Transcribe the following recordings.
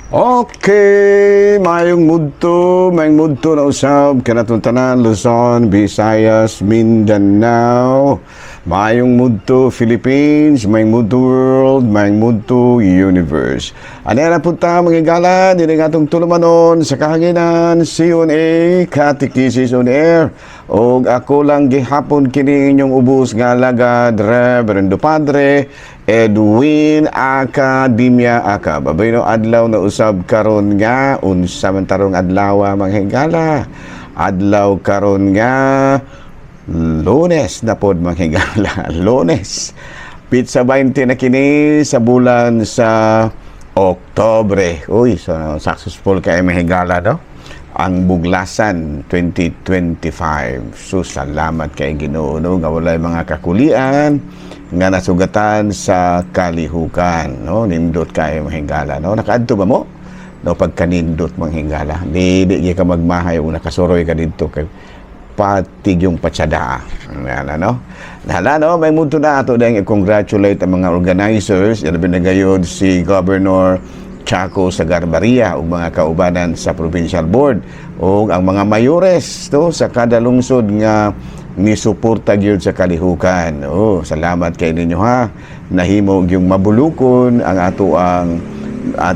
Okay, maayong mudto na usab kanatong tanan, Luzon, Visayas, Mindanao. Maayong mudto Philippines, maayong mudto world, maayong mudto universe. Ano na punta mga higala, dili nga atong tulumanon sa kahanginan, C1A, Catechesis on Air. Og ako lang gihapon kini inyong ubos nga alagad, Reverendo Padre Edwin Academia Aka. Babay no, adlaw na usab karon nga unsa man tarong adlaw, mga higala? Adlaw karon nga Lunes na pod, mga higala. Lunes. Petsa 20 na kini sa bulan sa Oktobre. Uy, so successful kay mga higala, no? Ang Buglasan 2025. So salamat kay Ginoo, no, nga walay mga kakulian nga nasugatan sa kalihukan, no? Nindot kay mga higala, no? Nakaadto ba mo, no? Pagkanindot, mga higala, di ka magmahay ug nakasuroy ka didto kay patig yung patsada. Yan, ano? Hala, no? May mundo na ato dahil i-congratulate ang mga organizers. Yan binagayod si Governor Chaco Sagarbarria ug mga kaubanan sa Provincial Board ug ang mga mayores to sa kada lungsod nga ni-suporta gyud sa kalihukan. Oh, salamat kay ninyo ha. Nahimo yung mabulukon ang ato ang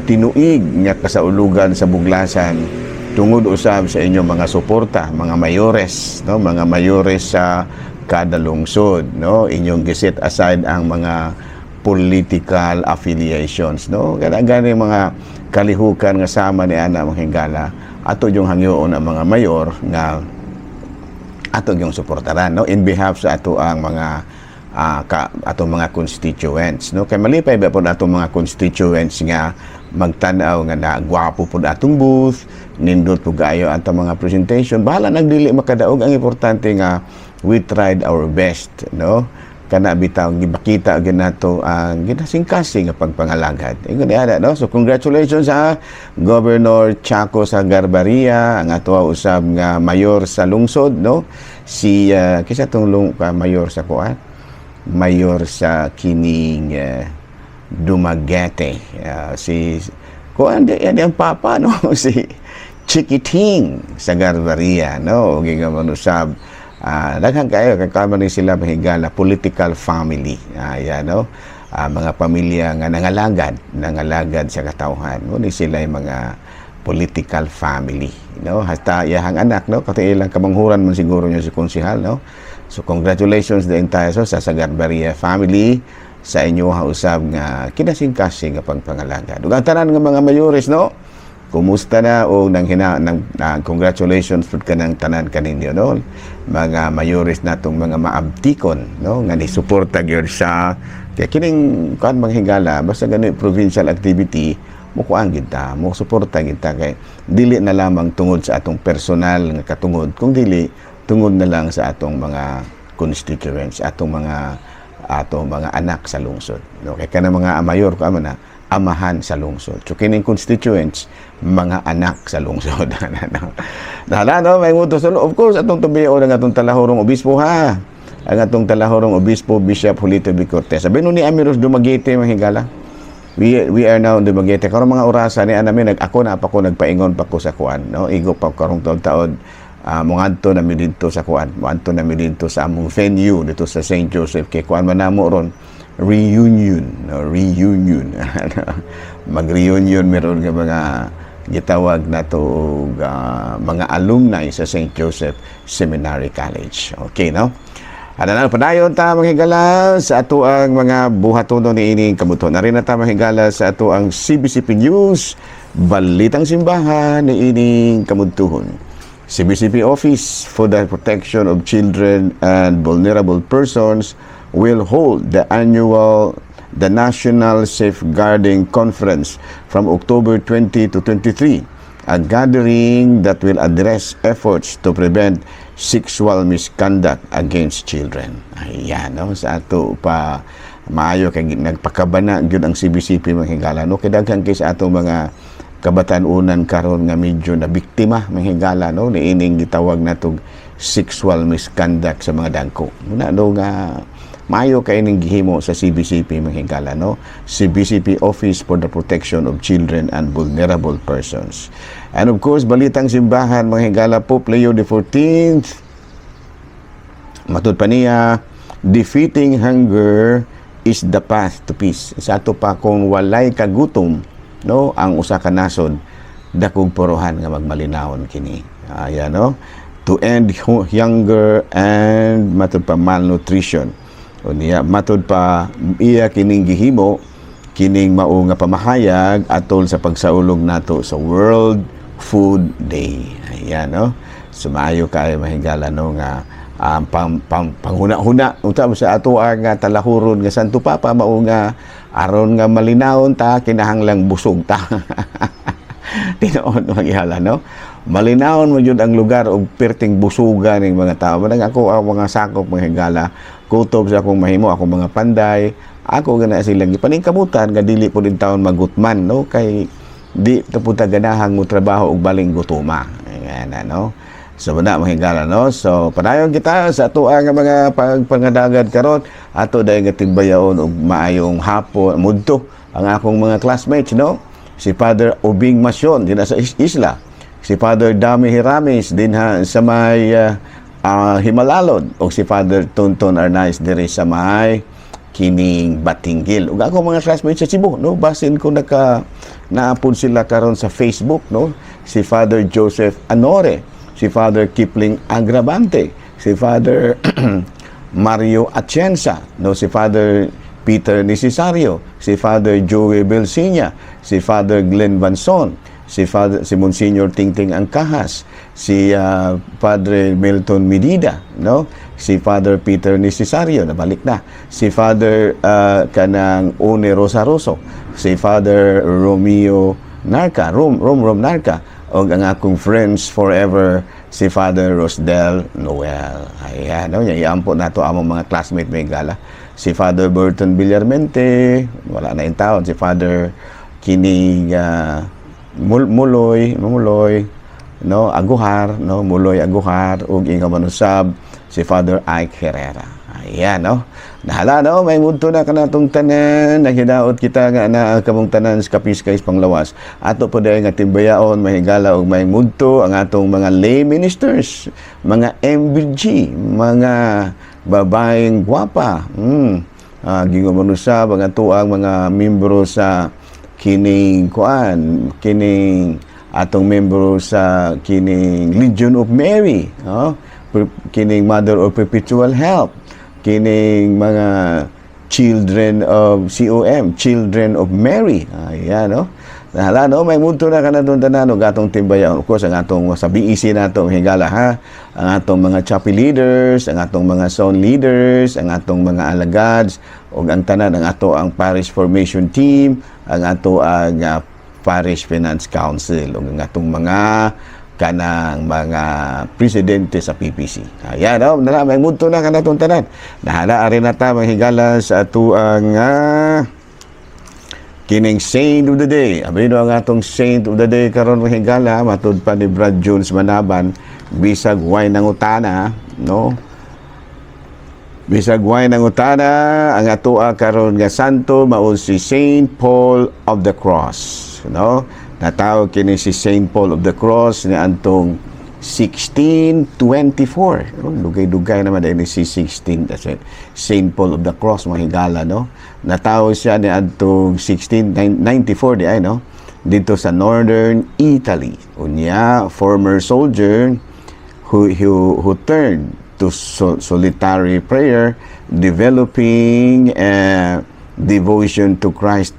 tinuig nga kasaulugan sa Buglasan tungod usab sa inyong mga suporta, mga mayores, no, mga mayores sa kada lungsod, no, inyong giset aside ang mga political affiliations, no? Kada gani mga kalihukan nga sama ni ana, mga higala, ato yung hangyoon ang mga mayor nga ato yung suportaran, no, in behalf sa ato ang mga atong mga constituents, no? Kay malipay ba pod atong mga constituents nga magtan-aw nga na gwapo pod atong booth, nindot po kaayo atong mga presentation. Bahala nagdili makadaog, ang importante nga we tried our best, no? Kana bitaw gibakita gyud nato ang ginasingkasing nga pagpangalagad. Ingon ni ana, no? So congratulations sa Governor Chaco Sagarbarria, ang ato usab nga mayor sa lungsod, no? Si kisa tong mayor sa kuan, mayor sa kining Dumaguete, si kuan di yan ang papa, no? Si Chiquiting Sagarbarria, no? Ug ingon usab daghan kayo kay kama ni sila, mahigala, political family. Yan, no? Mga pamilya nga nangalagad sa katawhan mo ni sila yung mga political family, no? Hasta iyahang anak, no, kati ilang kamanghuran man siguro niya si konsehal, no? So congratulations the entire so sa Sagarbarria family sa inyo usab nga kinasingkasing nga pagpangalagad. Ug ang tanan nga mga mayores, no, kumusta na o nang hina nang, na, congratulations pud kanang tanan kaninyo, no, mga mayores natong mga maabtikon, no, nga ni suporta gyud sa kay kining kuan, mga higala. Basta gani provincial activity, mo kuan gid ta, mo suporta gid ta kay dili na lamang tungod sa atong personal nga katungod kung dili tungod na lang sa atong mga constituents, atong mga anak sa lungsod, no? Kay kana mga mayor ko na amahan sa lungsod. So kining constituents, mga anak sa lungsod. Nahala, no, may muto. So, of course, atong tubion ang atong talahurong obispo ha. Ang atong talahurong obispo, Bishop Julito B. Cortez. Sabi no ni Amiros Dumaguete, mga higala. We are now in Dumaguete. Karong mga orasa ni namin nag ako na pa ko nagpaingon pa ko sa kuan, no? Igo pa karong taon-taon mongadto na mi didto sa kuan, moadto na mi didto sa among venue dito sa St. Joseph kay kuan man namo ron, reunion, no? Reunion, mag-reunion meron nga mga gitawag nato og mga alumni sa St. Joseph Seminary College. Okay, no? Ano na, padayon ta, mga higala, sa ato ang mga buhatono ni ining kabuto. Na rin na ta, mga higala, sa ato ang CBCP News, Balitang Simbahan ni ining kamudtuhon. CBCP Office for the Protection of Children and Vulnerable Persons will hold the annual the National Safeguarding Conference from October 20 to 23, a gathering that will address efforts to prevent sexual misconduct against children. Ayan, no? Sa ato pa maayo kay nagpakabana gyud ang CBCP, mga higala, no? Kay daghan kay sa ato mga kabatan-unan karon nga medyo na biktima, mga higala, no, niining gitawag natog sexual misconduct sa mga dagko. Muna no nga Maayo kay ning gihimo sa CBCP, mga higala, no? CBCP Office for the Protection of Children and Vulnerable Persons. And of course, balitang simbahan, mga higala, Pope Leo XIV, matud pa niya, "Defeating hunger is the path to peace." Sa ato pa, kung walay kagutom, no, ang usa ka nasod, dakog porohan nga magmalinawon kini. Ayan, no? To end hunger and, matud pa, malnutrition. O niya, matud pa iya, kining gihimo kining mao nga pamahayag atol sa pagsaulog nato sa World Food Day. Ayan, no? So maayo kaayo, mahigala, no, nga pang, pang, panghuna-huna unta sa ato ang nga talahuron nga Santo Papa, mao nga aron nga malinawon ta, kinahanglang busog ta. Tinuod, mga higala, no? Malinawon mo jud ang lugar og perting busuga ning mga tao. Manang ako ang mga sakop, mga higala, kutob sa akong mahimo, akong mga panday, ako gana silang gipaningkamutan nga dili po din taon magutman, no, kay di ta pud ta ganahang mo trabaho og baling gutuma. Ayan, ano. So na, mga higala, no. So padayon kita sa ato ang mga pagpangadagad karon. Ato dahil nga tigbayaon og maayong hapon mudto ang akong mga classmates, no. Si Father Ubing Masyon dinha sa isla. Si Father Dami Hiramis dinha sa may Himalalod o si Father Tonton Arnaiz diri sa may kining Batinguil. Ug ako mga classmates sa Cebu, no, basin ko naka naapod sila karon sa Facebook, no. Si Father Joseph Anore, si Father Kipling Agravante, si Father Mario Atienza, no, si Father Peter Necesario, si Father Joey Belsinya, si Father Glenn Vanson, si Father, si Monsignor Tingting Angkahas, si Padre Milton Medida, no? Si Father Peter Necesario, nabalik na. Si Father kanang One Rosaroso, si Father Romeo Narca, Rom Rom Rom Narca, og ang akong friends forever, si Father Rosdel Noel. Ayan, no? Iampo nato among mga classmate, may gala. Si Father Burton Villarmente, wala na yung taon. Si Father kining Muloy, Muloy, no, Aguhar, no, Muloy Aguhar, ug inga manusab si Father Ike Herrera. Ayan, no. Nahala, no, may mudto na kanatong tanan, naghidaot kita nga naa kamong tanan sa kapiskay panglawas. Ato po dahil nga timbayaon, mahigala, og may mudto ang atong mga lay ministers, mga MBG, mga babaeng gwapa. Gingo manusab ang atoang mga membro sa kining kuan, kining atong membro sa kining Legion of Mary, no? Kining Mother of Perpetual Help, kining mga Children of COM, Children of Mary. Ayan, no? Nahala, no? May mudto na ka na doon tanan, ug atong timbayan. Of course, ang atong sa BEC nato, higala, ha? Ang atong mga chapel leaders, ang atong mga zone leaders, ang atong mga alagads, ug ang tanan, ang ato ang parish formation team, ang ato ang Parish Finance Council, ug ang atong mga kanang mga presidente sa PPC. Ayan, no? Nala, may mudto na kanatong tanan. Nahala, ari na ta, mga higala, sa atuang kining Saint of the Day. Abino ang atong Saint of the Day karon, mga higala, matud pa ni Brad Jones Manaban, bisag way nangutana, no? Bisag way nangutana, ang atoa karon nga santo mao si Saint Paul of the Cross, no? Natawag kini si Saint Paul of the Cross ni antong 1624. Oh, dugay-dugay naman din si 16, that's it. Saint Paul of the Cross, mga higala, no? Natawag siya ni antong 1694 di ay, no? Dito sa Northern Italy. Unya, former soldier who turned to solitary prayer, developing a devotion to Christ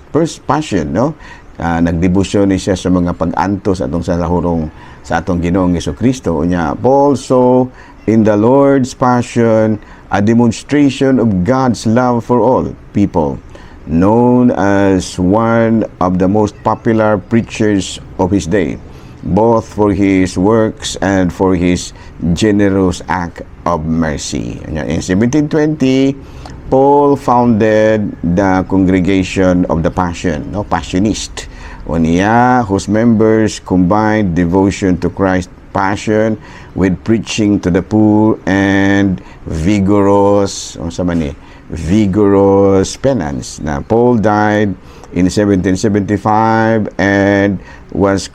first passion, no? Nagdebosyon ni siya sa mga pag-antos atong sa lahurong sa atong Ginoong Kristo. Unya, Paul saw in the Lord's passion a demonstration of God's love for all people. Known as one of the most popular preachers of his day, both for his works and for his generous act of mercy. In 1720, Paul founded the Congregation of the Passion, no, Passionist. Unya, whose members combined devotion to Christ passion with preaching to the poor and vigorous, unsa man ni, vigorous penance. Na Paul died in 1775 and was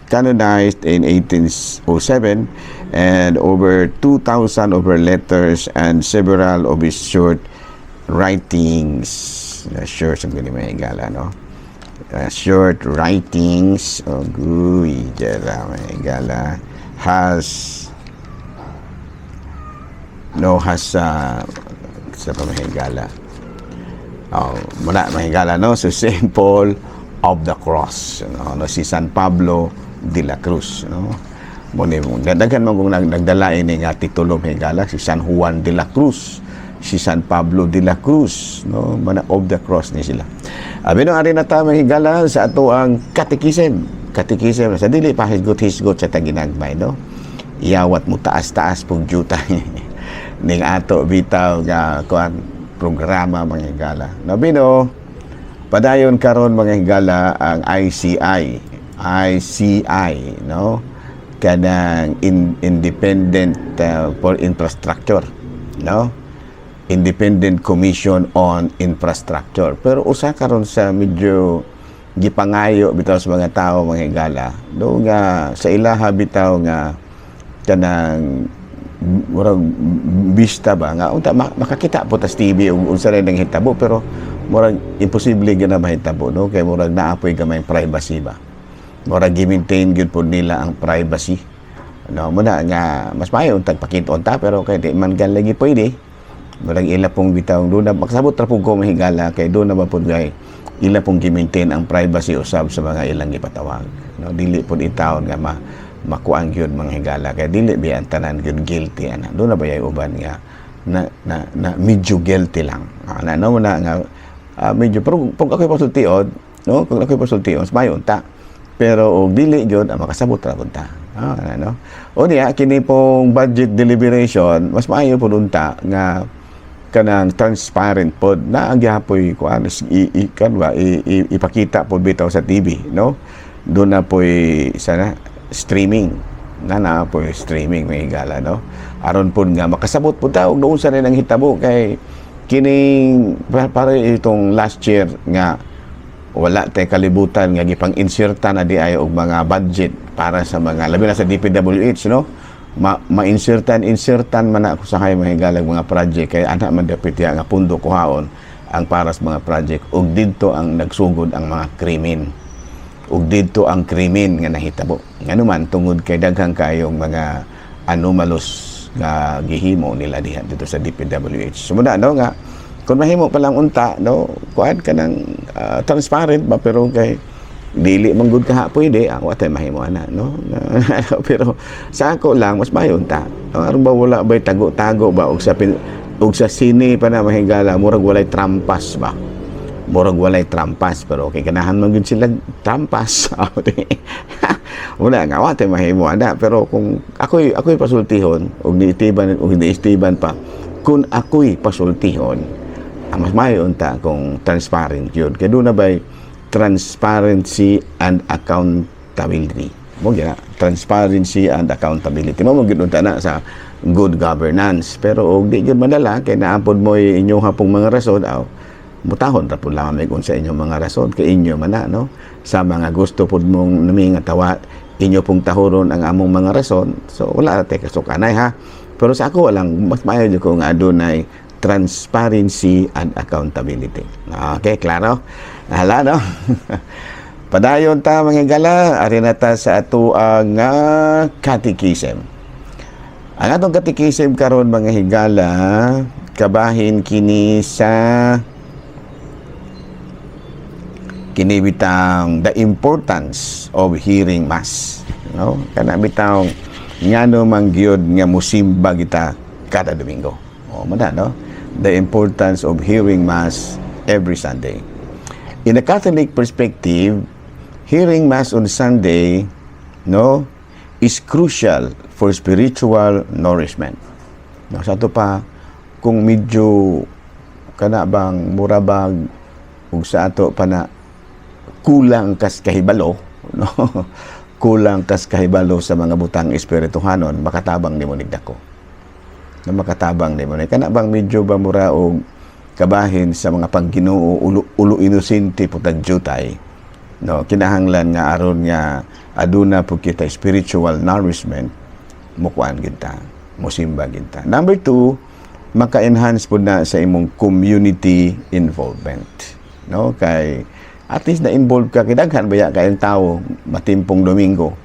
canonized in 1807, and over 2,000 of her letters and several of his short writings. Sure sa gani, mga higala, no? Short writings, oh, guy, jera, mga higala, has no has sa pamahigala. Oh, muna, mga higala, no? So Saint Paul of the Cross, no? Si San Pablo de la Cruz, no? Mo ni daghan man kung nagdala ini nga titulo, mga higala, si San Juan de la Cruz, si San Pablo de la Cruz, no? Mana of the Cross ni sila. Abi no, ari na ta, mga higala, sa ato ang catechism. Catechism sa dili pa hisgot-hisgot sa taginagmay, no? Iyawat mo taas-taas pug juta ning ato bitaw nga kuan programa, mga higala. No, bino padayon karon, mga higala, ang ICI, ICI, no, kanang independent for infrastructure, no, Independent Commission on Infrastructure. Pero usa karon sa medyo gipangayo bitaw sa mga tao, mga higala, do nga sa ilaha bitaw nga kanang murag bista ba nga unta makakita po tas TV ug unsa rin ang hitabo, pero murag imposible gyud na mahitabo, no, kay murag naapoy gamay privacy ba, murag gi-maintain gyud po nila ang privacy, no? Muna nga mas maayo untag pakit-on ta, pero kay di man gan lagi pwede, murag ila pong bitaw doon na makasabot ra pud ko, mahigala, kay doon na ba pud gay ila pong gi-maintain ang privacy usab sa mga ilang gipatawag, no? Dili pud intawon nga makuang gyud, mga higala, kay dili biya ang tanan gyud guilty ana. Doon na ba yay uban nga na medyo guilty lang ana, no? Na nga medyo, pero kung ako'y pasultion, no, kung ako'y pasultion, mayo unta, pero og dili gyud makasabot ra pud ta. Ano o niya kini pong budget deliberation, mas maayo pud unta nga kanang transparent pod na ang gihapoy kuan i, kan ba ipakita pod bitaw sa TV, no? Doon na poy sana streaming na na poy streaming, may higala, no, aron pod nga makasabot pod ta og doon sa rin ang hitabo, kay kining para itong last year nga wala tay kalibutan nga gipang inserta na di ay og mga budget para sa mga labi na sa DPWH, no? Ma insertan insertan man ako sa kay mahigalag mga project, kay ana man dapit ya nga pundo kuhaon ang para sa mga project, ug didto ang nagsugod ang mga krimen, ug didto ang krimen nga nahitabo, ngano man tungod kay daghang kayong mga anomalous nga gihimo nila diha dito sa DPWH. So muna, no, nga kung mahimo pa lang unta, no, kuan kanang transparent ba, pero kay dili man gud kaha pwede ang wa tay mahimo ana, no? Pero sa ako lang, mas maayo unta, no? Aron ba wala bay tago-tago ba, og sa sine pa na, mahigala, murag walay trampas ba, murag walay trampas, pero okay, ganahan man gyud sila trampas. Wala nga wa tay mahimo ana, pero kung ako'y pasultihon og niitiban og niistiban pa, kung ako'y pasultihon, ang mas maayo unta kung transparent yun, kay doon na bay transparency and accountability mo gyud na, transparency and accountability mo gyud unta na sa good governance. Pero og di gyud madala kay naapod mo inyong hapong mga rason, aw mutahon ra pud lamang kung sa inyong mga rason, kay inyo man na, no? Sa mga gusto pud mong nami nga tawa, inyo pong tahuron ang among mga rason, so wala ra tay kasukanay ha. Pero sa ako lang, mas maayo jud ko nga adunay transparency and accountability. Okay, klaro, hala, no? Padayon ta, mga gala, ari na ta sa ato ang catechism. Ang atong catechism karon, mga higala, kabahin kini sa kini bitang the importance of hearing Mass, no? Kana bitang ngano man gyud nga musimba kita kada Domingo. O mada, no, the importance of hearing Mass every Sunday. In a Catholic perspective, hearing Mass on Sunday, no, is crucial for spiritual nourishment, no? Sa ato pa kung medyo kana bang mura bag ug sa ato pa na kulang kas kahibalo, no? Kulang kas kahibalo sa mga butang espirituhanon, makatabang nimo nigdako na makatabang nimo ni kana bang medyo ba mura og kabahin sa mga pangginoo, ulo, ulo inosente putag jutay, no? Kinahanglan nga aron nga aduna pud kita spiritual nourishment, mukuan gid ta, musimba gid ta. Number two, maka-enhance pud na sa imong community involvement, no? Kay at least na involved ka, kidaghan baya kayong tao matimpong Domingo.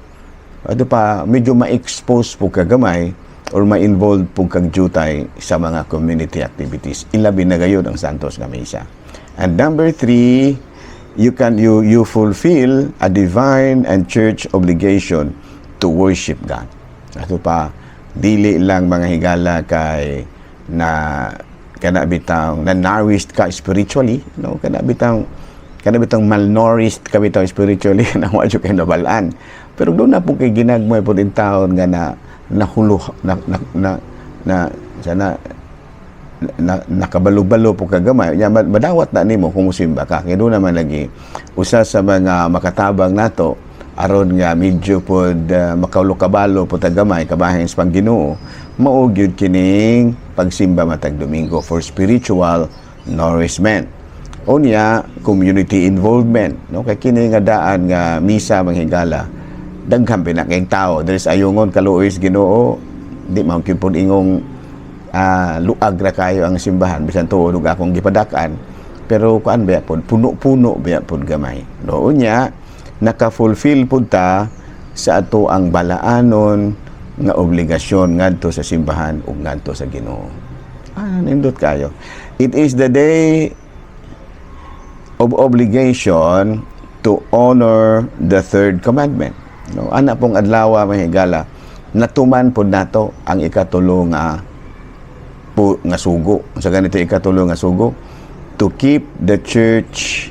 Ato pa medyo ma-expose po ka gamay or ma-involve po kag jutay sa mga community activities, ilabi na gayud ang Santos nga Misa. And number three, you can you you fulfill a divine and church obligation to worship God. Ato pa dili lang, mga higala, kay na kana bitang na nourished ka spiritually, no? Kana bitang malnourished ka bitaw spiritually na wa jud kay nabalaan, pero duna po kay ginagmay po din taon nga na nahulo na na na, na sana na, nakabalo-balo po kagamay nya, madawat na nimo kung musimba ka, kay duna man lagi usa sa mga makatabang nato aron nga medyo pod makaulo-kabalo po gamay kabahin sa Pangginoo, mao gyud kining pagsimba matag Domingo for spiritual nourishment. Unya, community involvement, no? Kay kini nga daan nga misa, mga higala, daghan pinakeng tao diri sa Ayungon. Kaluoy sa Ginoo, di man gyud pod ingong luag ra kayo ang simbahan, bisan tuod ug akong gipadak-an, pero kuan ba pod, puno-puno ba pod gamay, no? Unya, naka-fulfill pud ta sa ato ang balaanon nga obligasyon ngadto sa simbahan ug ngadto sa Ginoo. Nindot kayo. It is the day of obligation to honor the third commandment. No, ana pong adlaw, mga higala, natuman pod nato ang ikatulo nga po nga sugo. Sa ganito ikatulo nga sugo, to keep the church,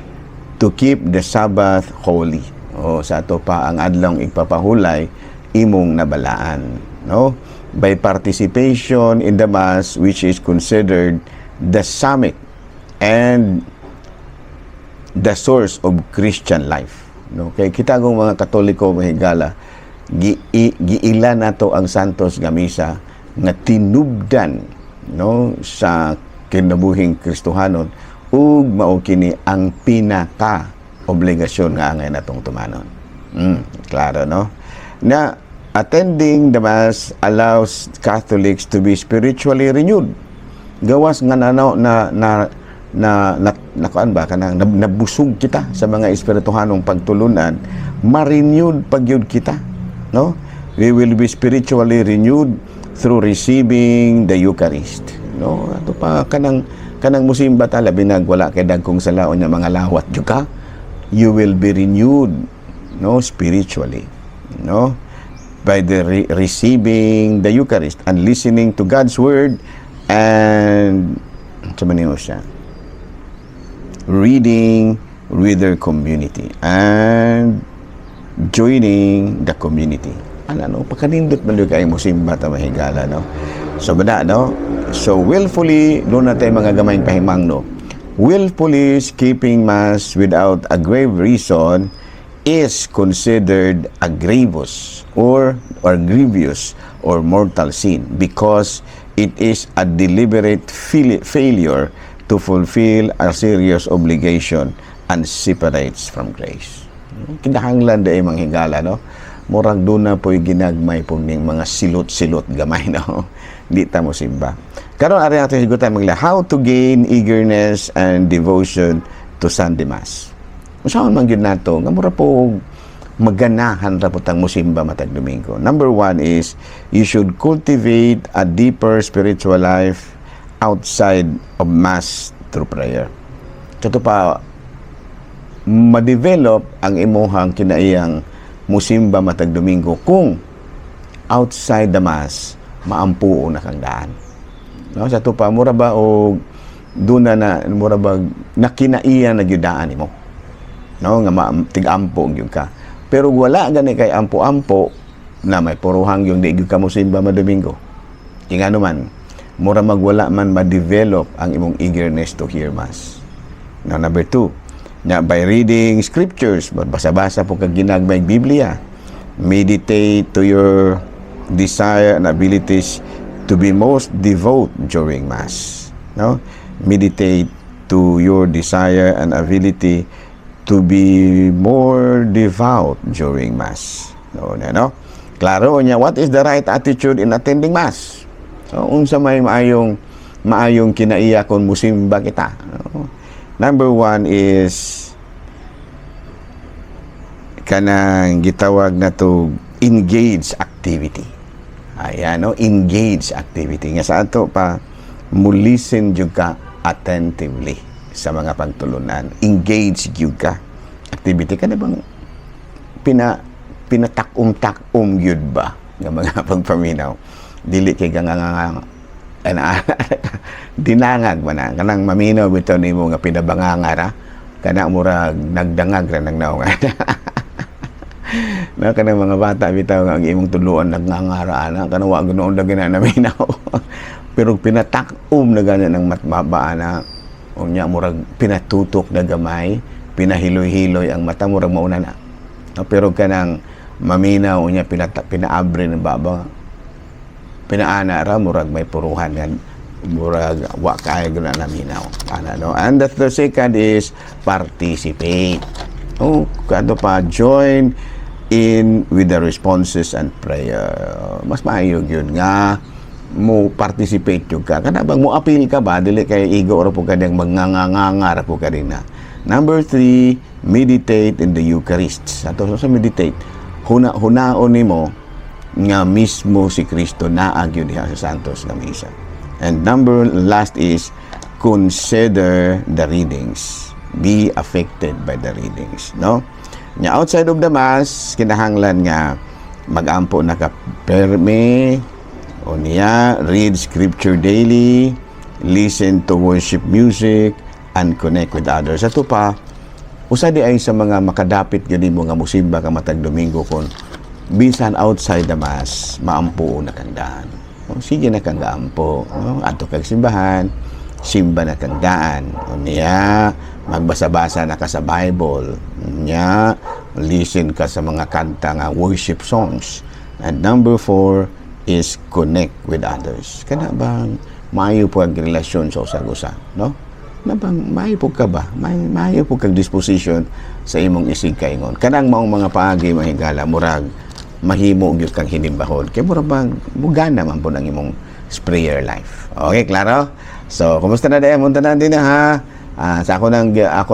to keep the Sabbath holy. O sa ato pa ang adlawng igpapahulay imong nabalaan, no? By participation in the Mass, which is considered the summit and the source of Christian life. No, kay kita kung mga Katoliko, mga higala, giila nato ang Santos nga Misa nga tinubdan, no, sa kinabuhing Kristohanon ug mao kini ang pinaka obligasyon nga angay natong tumanon. Klaro, no? Na attending the Mass allows Catholics to be spiritually renewed. Gawas nga na na na na na, na, na kuan ba kanang nabusog kita sa mga espirituhanong pagtulunan, ma-renewed pagyud kita, no? We will be spiritually renewed through receiving the Eucharist, no? Ato pa kanang musimba ta, labi nag wala kay dagkong salaon nga mga lawat jud ka, you will be renewed, no, spiritually, no, by the receiving the Eucharist and listening to God's word and sa man siya reading with their community and joining the community. Ano, no? Pagkanindot man yun kayo musimba ta, mahigala, no? So, bada, no? So, willfully, duna tay mga gamayng pahimang, no? Willfully skipping Mass without a grave reason is considered a grievous or grievous or mortal sin because it is a deliberate failure to fulfill a serious obligation and separates from grace. Kinahanglan dai, mga higala, no? Murag duna po'y ginagmay po ning mga silot-silot gamay, no? Di ta mo simba. Karon ari natin sigutan magla how to gain eagerness and devotion to Sunday Mass. Usaon man gyud nato nga mura po maganahan ra po tang musimba matag Domingo? Number one is you should cultivate a deeper spiritual life outside of Mass through prayer. Kato pa, ma-develop ang imuhang kinaiyang musimba matag Domingo kung outside the Mass maampuo na kang daan. No, sa to pa mura ba og duna na mura ba nakinaiya na gyud daan nimo. No, nga tig-ampo gyud ka. Pero wala gani kay ampo-ampo na may puruhang yung di gyud ka mosimba Domingo. Kaya ngano man, mura magwala man ma-develop ang imong eagerness to hear Mass. Now, number two, na by reading scriptures, basa-basa po kag ginagmay Biblia, Meditate to your desire and abilities to be most devout during Mass. No? Meditate to your desire and ability to be more devout during Mass. No, no? Klaro niya, what is the right attitude in attending Mass? So, unsa may maayong maayong kinaiya kung musimba kita? No? Number one is kanang gitawag na to engage activity. Ayan, no? Engage activity. Nga sa ato pa, mo listen jud ka attentively sa mga pagtulunan. Engage jud ka. Activity ka na bang pinatak-um-tak-um gyud ba nga mga pagpaminaw? Dili kay nga ana dinangag ba na kanang maminaw bitaw nimo nga pinabanganga ra kana, murag nagdangag ra nang naong na kanang mga bata bitaw nga ang imong tuluan nagngangara ana kana, wa ganoon lagi na naminaw, pero pinatak-um na gani ng matmaba ana. Unya murag pinatutok na gamay, pinahiloy-hiloy ang mata, murag mauna na, no? Pero kanang maminaw unya pinaabre ng baba, pinaana ra, murag may puruhan nga murag wa kay guna naminaw ana, no? And the second is participate. Oh, kadto pa, join in with the responses and prayer. Mas maayo gyud nga mo participate jud ka, kana bang mo appeal ka ba, dili kay igo ra po ka diyang manganganga ra po ka din na. Number three, meditate in the Eucharist. Ato sa meditate, huna hunaon nimo nga mismo si Kristo naa gyud diha sa Santos nga Misa. And number last is consider the readings. Be affected by the readings, no? Nya outside of the Mass, kinahanglan nga magampo na ka perme, o niya read scripture daily, listen to worship music, and connect with others. Ato pa, usa di ay sa mga makadapit gyud mo nga musimba ka matag Domingo kon bisan outside the Mass, maampo na kang daan. O, sige na kang gaampo. No? Adto kag simbahan, simba na kang daan. O niya, magbasa-basa na ka sa Bible. Niya, listen ka sa mga kanta nga worship songs. And number four is connect with others. Kana bang maayo po ang relasyon sa usag-usa, no? Na bang maayo po ka ba? Maayo po kag disposition sa imong isig kaingon. Kanang maong mga paagi, mahigala, murag mahimo gyud kang hinimbahon. Kay murag bang mugana man po ng imong prayer life. Okay, klaro? So, kumusta na dayon? Munta na din na ha. Sa ako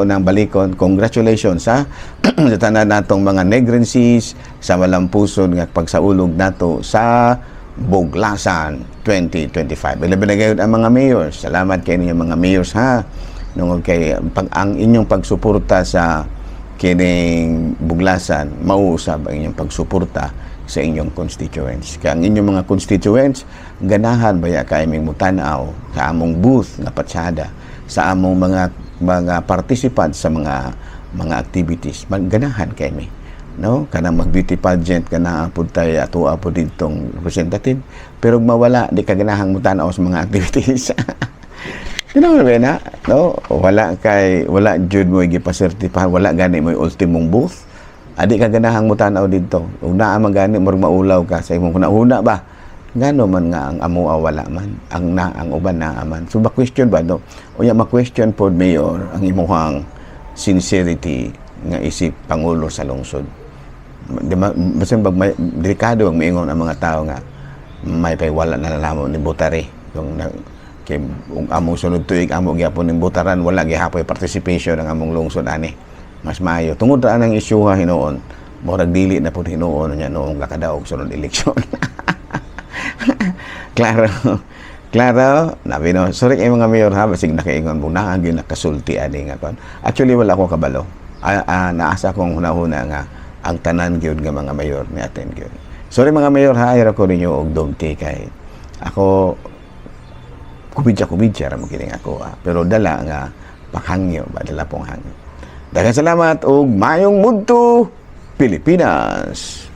nang balikon, congratulations ha sa tanan natong mga Negrenses sa malampuson nga pagsaulog nato sa Buglasan 2025. Ilabi na gayud ang mga mayors. Salamat kay ninyo, mga mayors, ha. Nungod kay pag ang inyong pagsuporta sa kining buglasan, mauusab ang inyong pagsuporta sa inyong constituents. Kaya ang inyong mga constituents, ganahan baya kay ming mutanaw sa among booth nga patsada, sa among mga participants sa mga activities. Ganahan kay mi. No? Kanang mag beauty pageant kana pud tay ato pud ditong representative, pero mawala di ka ganahang mutanaw sa mga activities. Tinaw ba na? No? Wala kay wala jud mo gipasertipahan, wala gani mo ultimong booth. Adi ka ganahang mutanaw didto. Ug naa man gani, murag maulaw ka sa imong hunahuna ba? Ngano man nga ang amo wala man, ang na ang uban naa man. So ba question ba, no? Unya ma-question pod, Mayor, ang imuhang sincerity nga isip pangulo sa lungsod. Di ba, basta bag may, delikado ang miingon ang mga tao nga may pay wala na namo ni botare kung na, kay kung among sunod tuig amo gyapon ning botaran, wala gihapoy participation ang among lungsod ani. Mas maayo tungod ra ang isyuha hinuon, murag dili na pud hinuon niya noong kakadaog sunod eleksyon. Klaro, klaro, nabi, no? Sorry kay mga mayor ha, basig nakaingon mo na gyud nakasulti ani nga kon. Actually, wala ko kabalo. Naasa kong hunahuna nga ang tanan gyud nga mga mayor ni attend gyud. Sorry, mga mayor ha, ayaw ko ninyo og dumti kay ako kubidya kubidya ra mo kining ako ah. Pero dala nga paghangyo ba, dala pong hangyo. Daghang salamat og mayong mudto, Pilipinas.